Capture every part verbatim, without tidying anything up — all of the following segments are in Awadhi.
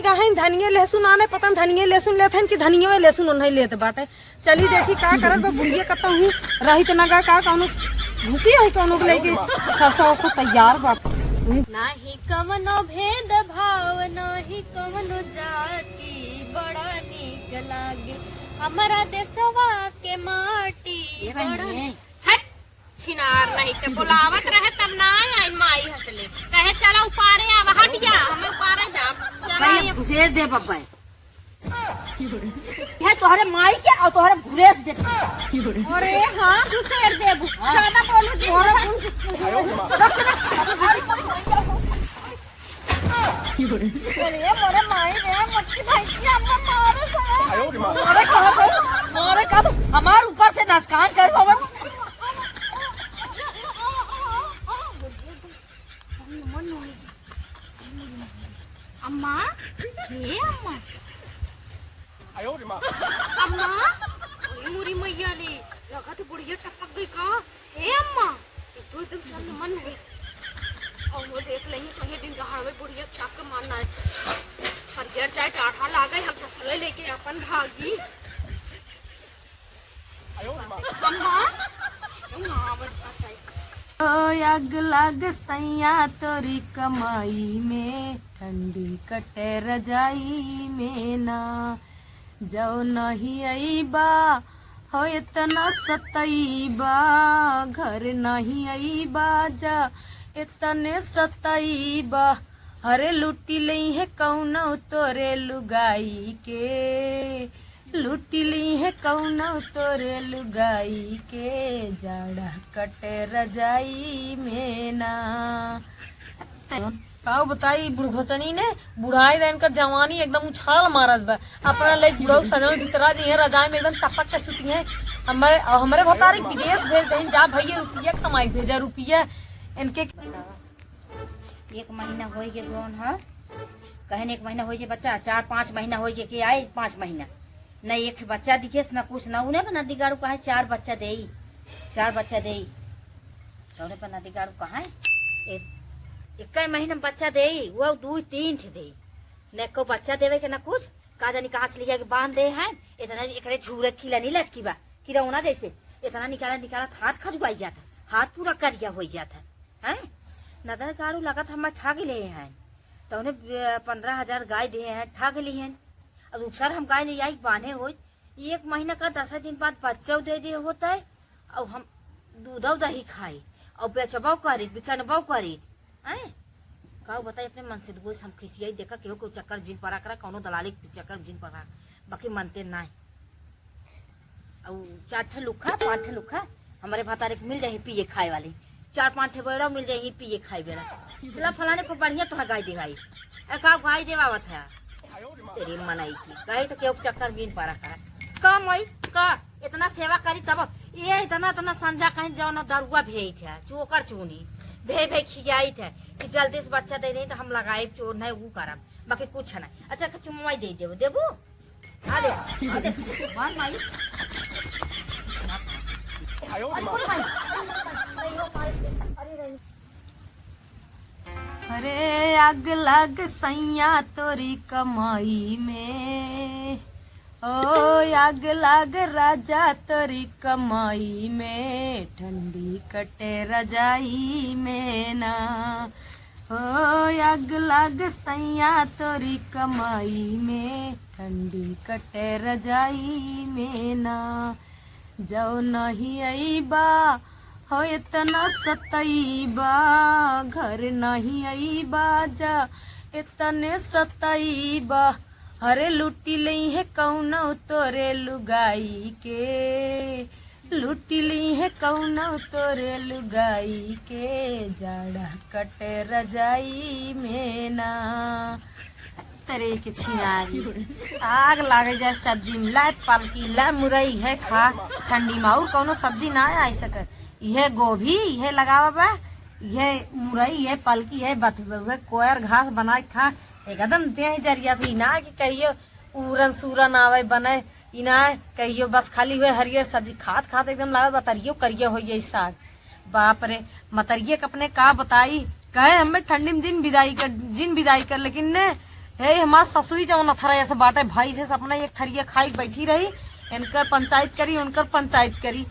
गहिन धनिये लहसुन आने, पता न धनिये लहसुन लेत हन कि धनिये लहसुन उन्हें लेत बाटे। चली देखी का करत बा बुढ़िया, कतहूँ रहित ना गा का, कौनो घुसी है कौनो के लेके सरसों सरसों तैयार बा। नाही कवनो भेदभाव, नाही कवनो जाति, बड़ा नीक लागे हमरा देशवा के माटी। ये बड़ा बहिनी। हट, छिनार नहीं के बुलावत रहे तब ना आइन माई हंसले। कहे चला उपारे आवा, हट जा, हमें उपारे जा। चला कहिए ये घुसेर दे बब्बा। ये तोहरे माई के और तोहरे घुरेस दे। अरे हाँ, घुसेर देबू। हाँ। ज्यादा बोलू जी। तोहरे घुर- अरे मोरे माई रे, मच्छी भाई की अम्मा मारे से। अरे कहा तो, अरे कहा तो, हमार ऊपर से नसकान कर बाबा। अम्मा, हे अम्मा। अम्मा, ओए मोरी मैया ले, लगा तो बुढ़िया टपक गई का? हे अम्मा, ये तो एकदम सन्न मन हुई। और वो देख लेंगे कहीं दिन दहाड़े बुढ़िया चाप के मारना है। पर गिर जाए टाढ़ा लागे, हम तसले लेके अपन भागी। अम्मा, अम्मा, बस, बस, बस। ओ आग लाग सैया तोरी कमाई में, ठंडी कटे रजाई में ना। जौ नहीं अइबा, हो इतना सतइबा, घर नहीं अइबा, जा इतने सतइबा। अरे लूटी लइहे कौनो तोरे लुगाई के, लूटी लइहे कौनो तोरे लुगाई के, जाड़ा कटे रजाई में ना। का बताई बुढ़घोचनी ने, बुढ़ाई रहन कर जवानी एकदम उछाल मारत बा। अपना ले बुढ़ऊ सजन बितरा जी हैं, रजाई में एकदम चपक के सुती हैं। हमरे, और हमरे भतारी के विदेश भेज देहिन, जा भैया रुपया कमाई भेजा रुपया इनके। एक महीना होई के गौन ह, कहन एक महीना होई के बच्चा, चार पाँच महीना होई के, के आए पाँच महीना, न एक बच्चा दिखेस, न कुछ, न उन्हें पर नदी गाड़ू कहे चार बच्चा देई, चार बच्चा देई, तौने पर नदी गाड़ू कहे एक, एक महीना में बच्चा देई, वो दू तीन ठे देई, न एको बच्चा देवे के न कुछ, का जानी कहाँ से लिया के बांध दे हैं, इतना एकरे झूरे खिला नहीं लटकी बा, किरौना जैसे, इतना निकाला निकाला हाथ खजुआई जाता, हाथ पूरा करिया हो जाता। हैं? नदर गाड़ू लगत हमें ठग ले हैं। तौने पंद्रह हजार गाय दे हैं, ठग ली हैं। अब दूसर हम गाय ले आई, बान्हे होई। एक महीना का दस दिन बाद बच्चा दे दे होता है। अब हम दूधौ दही खाई, और बेचबौ करी, बिकनबौ करी। हैं? काऊ बताई अपने मन से दुगो से हम खिसियाई, देखा केहू को चक्कर जिन परा करा, कौनो दलाली के चक्कर जिन परा, बाकी मनते नाई। अउ चार ठे लुखा, पाँच ठे लुखा, हमरे भतारे के मिल जाही पिए खाए वाली। चार पाँच ठे बेड़ा मिल जाही पिए खाए बेड़ा। चला फलाने को बढ़िया तोहर गाय देवाई। ए, का गाय देवावत है? तेरी मनई की। गाय तो केहू के चक्कर में परा करा। का माई, का? इतना सेवा करी तब ये इतना, इतना संजा कहीं जौन दरुआ भेजत है, चोकर चूनी। भे भे खियाइत है कि जल्दी से बच्चा दे नहीं तो हम लगाए चोर नहीं, वो करब। बाकी कुछ नहीं। अच्छा, चुम्मा दे देबो, देबो? आ दे, आ दे। मार माई। अरे, बोल माई। अरे, आग लाग सैया तोरी कमाई में, ओ, आग लाग राजा तोरी कमाई में, ठंडी कटे रजाई में ना। ओ, आग लाग सैया तोरी कमाई में, ठंडी कटे रजाई में ना। जौ नहीं अइबा, हो इतना सतइबा, घर नहीं अइबा, जा इतने सतइबा। अरे लूटी लइहे कौनो तोरे लुगाई के, लूटी लइहे कौनो तोरे लुगाई के, जाड़ा कटे रजाई में ना। तरे के छिनारी, आग लागे जाए सब्जी में। लाए पलकी, लाए मुरई है खा, ठंडी में और कौनो सब्जी ना आई सके। इहे गोभी, इहे लगावा बा, इहे मुरई, इहे पलकी, इहे बथुआ, कोयर घास बना के खा, एकदम देह जरिया थी ना कि कहियो उरन सूरन आवे बने, ई ना कहियो बस खाली हुए हरियर सब्जी खात खात एकदम लागत बा तरियो करियो हो जाई साग। बाप रे, मतरिये के अपने का बताई, कहे हमें ठंडी में जिन बिदाई कर, जिन बिदाई कर, लेकिन ने हे, हमार ससुई जवन अथरा ऐसे बाटे, भाई से अपना एक थरिया खाई बैठी रही, इनकर पंचायत करी, उनकर पंचायत करी।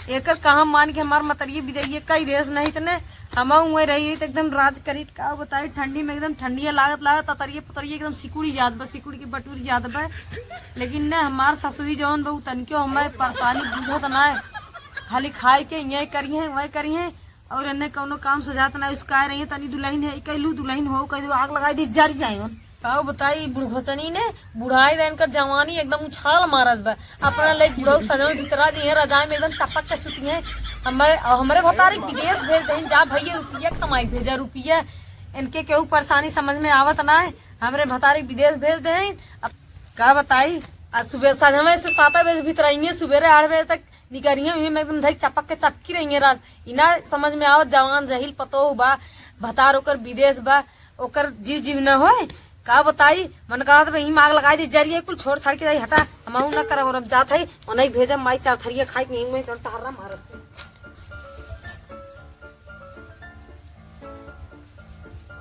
एकर कहा मान के हमार मतरिये बिदैये कई देस नहीं तने, हम उहे रही तो एकदम राज करी। का बताई, ठंडी में एकदम ठंडिया लागत लागत अतरिये पतरिये एकदम सिकुड़ी जात बा, सिकुड़ी के बटुरी जात बा। लेकिन न, हमार ससुई जवन बा, उ तनिको हमें परेशानी बुझत ना है। खाली खाए के ये करी है, वह करी है, और एन्ने कौनो काम सजात ना, उसका रही है, तनी दुलहिन है, कैलू दुलहिन हो, कैलू आग लगाई दी, जर जाए। का बताई, बुढ़घोचनी ने, बुढ़ाई रहे, इनकर जवानी एकदम उछाल मारत बा। अपना ले बुढ़ऊ सजन भितरा दी है, रजाई में एकदम चपक के सुती है। हमरे, हमरे भतारे के विदेश भेज देहिन, जा भैया रुपया कमाई, भेजा रुपया। इनके केहू परेशानी समझ में आवत ना है, हमरे भतारे के विदेश भेज देहिन। अब का बताई, आज सुबह सजवे से सात बजे भीतर आइए, सुबेरे आठ बजे तक निकरिए, उहे में एकदम धई चपक के चपकी रही है रात। इना समझ में आवत, जवान जहिल पतोह बा, भतार ओकर विदेश बा, ओकर जीव जीव न होए। का बताई, मन कहत बा, इही में आग लगाई दे, जरिए कुल छोड़ छाड़ के जाई, हटा, हम ना करब, और हम जात है, ओनही भेजब, माई चार थरिया खाई के यहीं में चल टहर्रा मारत।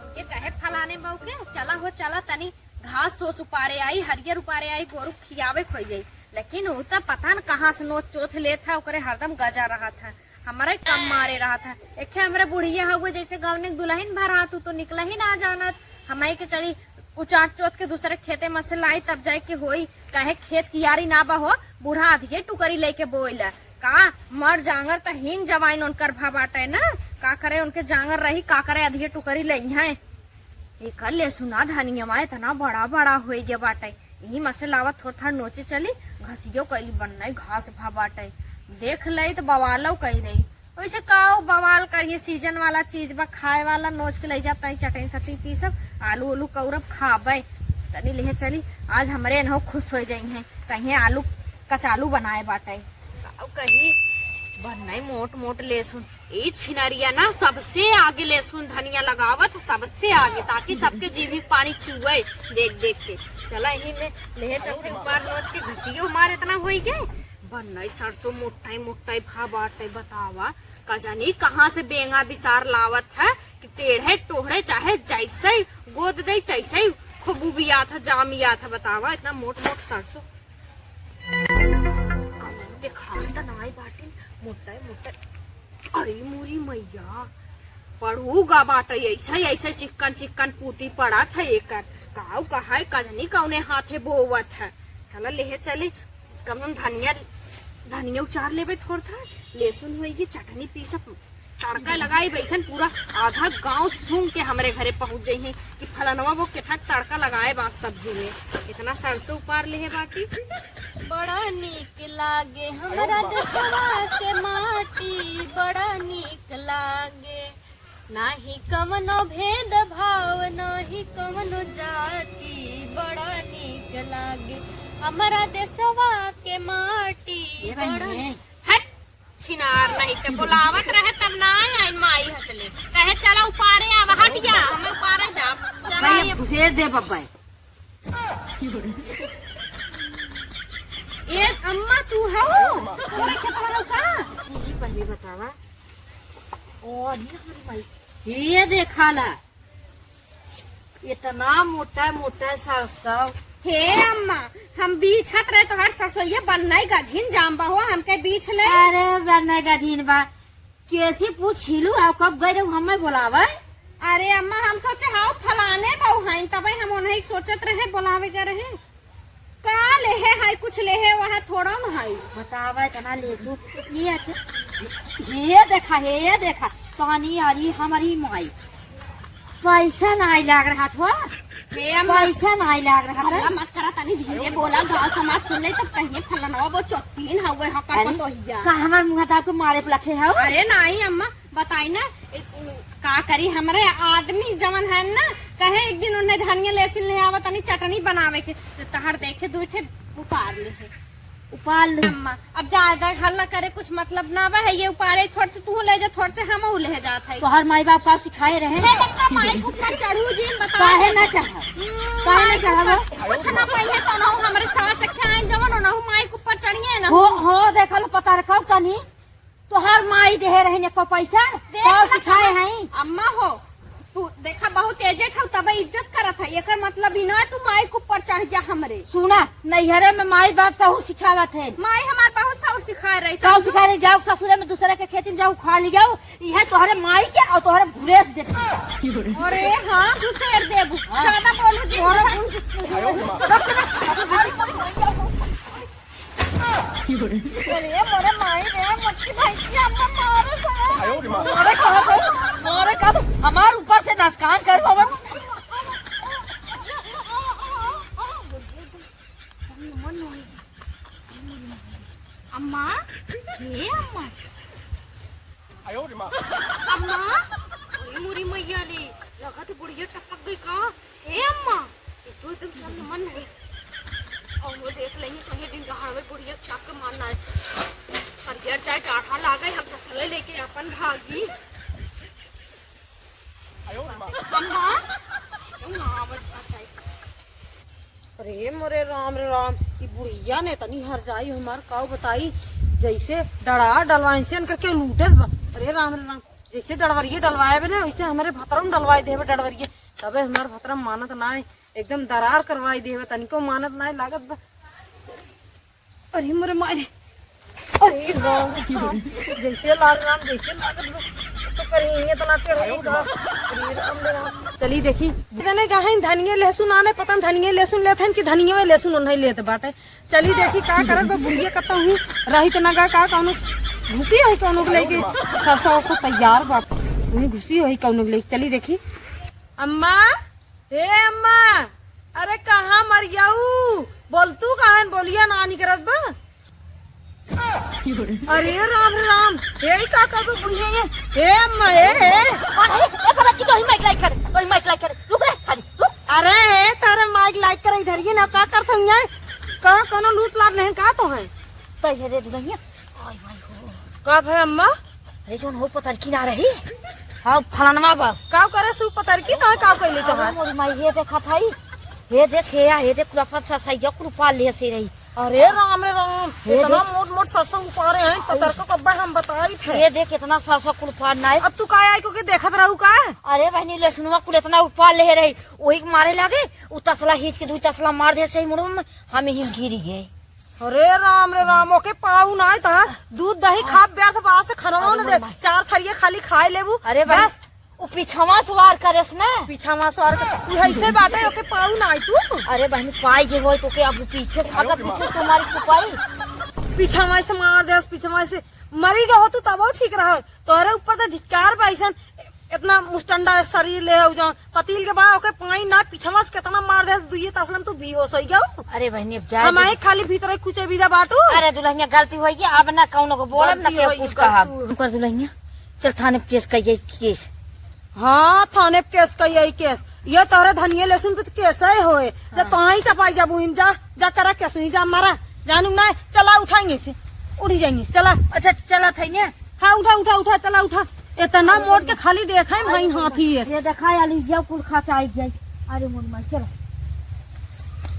उनके कहे फलाने बहू के, चला हो, चला तनी घास सोस उपारे आई, हरियर उपारे आई, गोरू खियावे खोई जाई। लेकिन उ त पता न कहाँ से नोच चोथ लेत है, ओकरे हरदम गजा रहत है, हमरे कम मारे रहत है। एखे हमरे बुढ़िया हउए, जैसे गवने के दुलहिन भर हाथ, उ तो निकला ही ना जानत। हमई के चली उचार चोथ के दूसरे खेते में से लाई, तब जाए के होई, काहे खेत कियारी ना बा हो, बूढ़ा अधिये टुकरी लेके बोइला। का मर जांगर त हींग जवाइन उनकर भा बाटे ना, का करे उनके जांगर रही, का करे अधिये टुकरी लइहैं। एकर लेसुना धनियवा इतना बड़ा बड़ा होई गया बाटे, यही में से लावत थोड़ थाड़ नोचे चली, घसियो कैली बननाई घास भा बाटे, देख ले त बवालो कई दे। वैसे काओ बवाल करिए, सीजन वाला चीज बा, खाए वाला, नोच के ले जाब, तनी चटनी सटनी पीसब, आलू उलू कौरब खाबे, तनी लेहे चली, आज हमरे एनहो खुश हो जाई हैं, कहीं आलू कचालू बनाए बाटे। काओ कही, बननाई मोट मोट लेसुन, ई छिनरिया ना सबसे आगे लेसुन धनिया लगावत, सबसे आगे, ताकि सबके जीभी के पानी चुए देख देख के। चला यही में लेहे चलते उपार नोच के घसियो हमार इतना होई गए, बननाई सरसों मोटाई मोटाई भा बाटे, बतावा। का जानी कहाँ से बेंगा बिसार लावत है कि टेढ़े टोढ़े चाहे जैसे ही गोद दे तैसे ही खूब उबियात है, जामियात है। बतावा, इतना मोट मोट सरसों। कहीं देखात त नाई बाटिन, मोटाई मोटाई। अरे मोरी मैया, पड़ूगा बाटे ऐसे ऐसे चिक्कन चिक्कन पूती पड़त है एकर। काऊ कहाई कजनी कौने हाथे बोवत है। चला लेहे चली, कम हम धनिया, धनिया उचार लेबे थोड़ था, लहसुन होई की चटनी पीसब, तड़का लगाई बैसन पूरा आधा गांव सूंघ के हमरे घरे पहुंच जाई है कि फलनवा वो केथा तड़का लगाए बा सब्जी में। इतना सरसों उपार लेहे बाटी। बड़ा नीक लागे हमरा देशवा के माटी, बड़ा नीक लागे। नाही कवनो भेद भाव, नाही कवनो जाति, बड़ा नीक लागे हमरा देशवा के माटी। ये बड़ा बहिनी। हट, छिनार नहीं ते बुलावत रहे तब ना आइन माई हंसले। कहे चला उपारे आवा, हट जा, हमें उपारे जा। चला भैया, ये फुसेर दे बब्बा। ए अम्मा, तू हऊ? तोहरे खेतवा हऊ का? जी, पहले बतावा। ओ, अभी ना हमारी माई। ये देखा ला, इतना मोटा मोटा सरसों। हे अम्मा, हम बीछत रहे तोहार सरसोइया बननाई गझिन जाम बा हो, हमके बीछ ले। अरे बननाई गझिन बा, कैसी पूछ हिलू, आओ कब गए रहू हमें बोलावे? अरे अम्मा, हम सोचे हाउ फलाने बहू हैं, तबे हम उन्हें सोचत रहे, बोलावे गए रहे। का लेहे है, कुछ लेहे वह थोड़ा न है। बतावा इतना लेसु, ये अच्छा, ये देखा, ये देखा, तनी अरी हमारी माई, पैसा नाई लाग रहा था। हे अम्मा। पैसा नाई लाग रहा था। हल्ला मत करा, तनी धीरे बोला, गाँव समाज सुन ले तब कहिए फलनवा वो चोटीन हवे, हकर अरे, पतोहिया। का हमार मुँह दाब के मारे पे लखे हौ? अरे नाई अम्मा, बताई ना, ए, का करी, हमरे आदमी जवन है ना, कहे एक दिन उन्हें धनिया लेसिन ले आवा, तनी चटनी बनावे के, तो तहार देखे दू ठे उपार ले है। उपार ले। अम्मा, अब ज्यादा हल्ला करे कुछ मतलब ना बा, है ये उपारे, थोड़ से तू ले जा, थोड़ से हम ले जात है। तोहर माई बाप का सिखाए रहे? हे, इतना माई के ऊपर चढ़ू जी, बताओ। काहे ना चढ़ा? हम्म, काहे ना माई के चढ़ा ऊपर वो? कुछ ना पाई है, तो ना हमरे सास के आए जवन, ना माई के ऊपर चढ़िए ना। हो, हो, देखल पता रखो तनी। तोहार माई देहे रही ने को पैसा, देख का ना सिखाए कहाँ हैं? अम्मा हो, तू देखा, बहुत एजेड हौ, तबे इज्जत करत है। एकर मतलब ई ना तू माई के ऊपर चढ़ जा हमरे। सुना, नैहरे में माई बाप सहूर सिखावत है। माई हमार बहुत सहूर सिखाए रही। सहूर सिखाए रही, जाओ ससुरे में दूसरे के खेती में जाओ, खा ली जाओ। इहे तोहरे माई के और तोहरे घुरेस दे। अरे हाँ, घुसेर देबू। हाँ। ज्यादा बोलू जी। तोहरे घुस- अरे मोरे माई रे, मोटकी भैंसिया हमका मारे से। मारे कहा तो, मारे कहा तो, हमार ऊपर से नसकान कर बाबा। अम्मा, हे अम्मा। अम्मा, अरे मोरी मैया रे, लगा तो बुढ़िया टपक गई का? हे अम्मा, ये तो एकदम शर्म मन है। और वो देख लेंगे कहीं दिन दहाड़े बुढ़िया चाप के मारना है। पर यार चाहे डाढ़ा लागे, हम तसले लेके अपन भागी। अम्मा, क्यों ना आवत बात है? अरे मोरे राम रे राम, ई बुढ़िया ने तनी हर जाई हमार, काऊ बताई, जैसे डरा डलवाइन से इनकर केहू लूटत बा। अरे राम रे राम, जैसे डरवरिये डलवाए बे ना, वैसे हमरे भतरम डलवाए देबे डरवरिये। तबे हमार भतरम मानत नाय, एकदम दरार करवाई देबे, तनिको मानत नाय लागत बा। अरे मोरे मारे, अरे राम, जैसे लाल राम, जैसे लागत बा। तो करी इतना टेढ़ हो जा। अरे राम रे राम। चली देखी, जने कहें धनिये लहसुन आने, पता न धनिये लहसुन लेत हन कि धनिये में लहसुन ओन्हई लेत बाटे। चली देखी का करत बा बुढ़िया, कतहूँ रहित ना गा का, कौनो घुसी होई कौनो के लेके। सरसों वरसों तैयार बा, वहीं घुसी होई कौनो के लेके। चली देखी। अम्मा, हे अम्मा, अरे कहाँ मरियाऊ? बोल तू कहाँ बोलिया ना निकरत बा? अरे राम रे राम, हे ई का कर दो बुढ़िया ये? हे अम्मा, हे, हे। अरे, ए, पलट की तो ही माइक लाइक करे, तो ही माइक लाइक करे। रुक रे, खाली, रुक। अरे, हे, तारे माइक लाइक करे, इधर ये ना, का करत हूँ ये? कहाँ, कौनो लूट लाट नहीं, का तो है? पहले रे दुल्हनिया। आय, आय, हो। का भय अम्मा? अरे, जौन हो पतरकी ना रही? हाँ, फलानवा बा। का करे सु पतरकी, तो का कैले तो अरे, है? मोरी माई, ये देखा था ही। ये देख, ये, ये देख, कुल अपन सा सही कुल पाल ले से रही। अरे राम रे राम, हे इतना देख। मोट मोट सरसों उपारे हैं, पतर को कब्बा हम बताई थे। हे देख, इतना सरसों कुल उपार ना है। अब तू का आई को के देखत रहू का? अरे बहनी, लहसुनवा कुल इतना उपार ले रही, वही के मारे लागे, उ तसला खींच के दू तसला मार दे सही मुड़वा में, हम ही गिरी गए। अरे राम रे राम, ओके पाऊ ना है ता, दूध दही खा व्यर्थ बा से खाना अरे ना दे, मोर माई। चार थरिया खाली खाए लेबू। अरे बहनी, बस। उ पिछवा सवार करेस ना। पिछवा सवार कर, उ ऐसे बाटे, ओके पाऊ ना आई तू। अरे बहनी, पाई जे होई तो के अब पीछे से, मतलब पीछे से तुम्हारी फुपाई। पिछवा से मार देस, पिछवा से मरी गए हो तू तबो ठीक रह। तोहरे ऊपर तो धिक्कार बा ऐसन, इतना मुस्टंडा शरीर ले हो जा, पतील के बा ओके पाई ना, पिछवा से कितना मार देस, दुइये तसलम तू बेहोश हो गयो। अरे बहनी, अब जाए हम दे। आए खाली भीतर कुछ बिदा बाटू। अरे दुल्हनिया, गलती होई गई, अब ना कौनो को बोलब ना गलती केहू होई कुछ गई, कहब। गलती। ओकर दुल्हनिया, चल थाने पे केस कइये, केस। हाँ, थाने पे केस कइये, केस। ये तोहरे धनिये लहसुन पे तो केस है होए। जब हाँ। तोहाई चपाई जाबू हिम, जा, जा करा केस, ही जा मारा। जानू ना, चला उठाएंगे इसे। उठी जाएंगे, चला। अच्छा, चला था ने। हाँ, उठा, उठा, उठा, चला, उठा। इतना मोट के खाली देखा है भाई हाथी है। ये देखा है, अली, ये कुल खा के आई गई। अरे मोर माई, चला।